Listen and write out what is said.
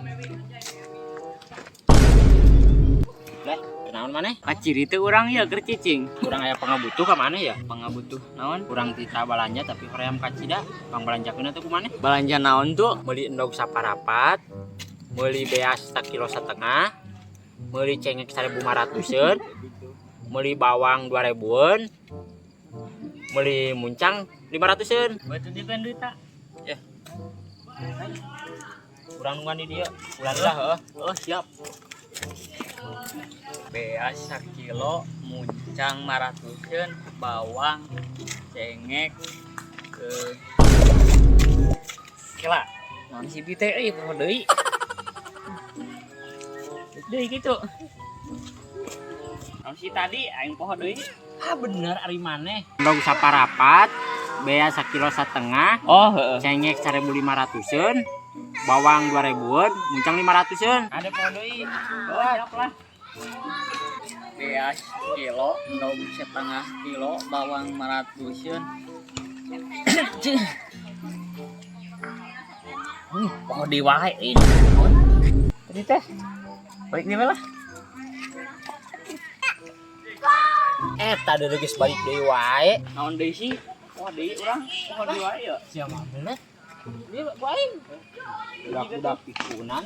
Leh, kenaon maneh? Kaciri teh urang ya keur cicing. Urang aya pangabutuh ka maneh ya? Pangabutuh naon? Urang tita balanja tapi hoream kacida. Pangbalanjakeun atuh ku maneh. Balanja naon tuh? Meuli endog saparapat, meuli beas sakilo setengah, meuli cengek 1500-eun, meuli bawang 2000-eun, meuli muncang 500-eun. Buat tunjukkan duit tak? Ya. Urang nungguan di dieu. Ulah lah heuh. Oh, siap. Beas sakilo, muncang 500-eun, bawang, cengek, ke kela. Naon si bi teh euy poho deui. Deui kitu. Naon si tadi aing poho deui. Ah, bener ari maneh. Endog saparapat, beas sakilo setengah, Oh, heeh. Cengek 1500-eun, bawang 2000-eun, muncang 500-eun. Ada poho deui. Oh, siap lah. Beas kilo, endog setengah kilo, bawang 500-eun. Poho deui wae euy. Naon? Tadi teh. Balik deui lah. Eta deui geus balik deui wae. Naon deui sih? Poho deui urang, poho deui wae ya. Sia mah bener. Dia ku aing. Budak-budak pikunan.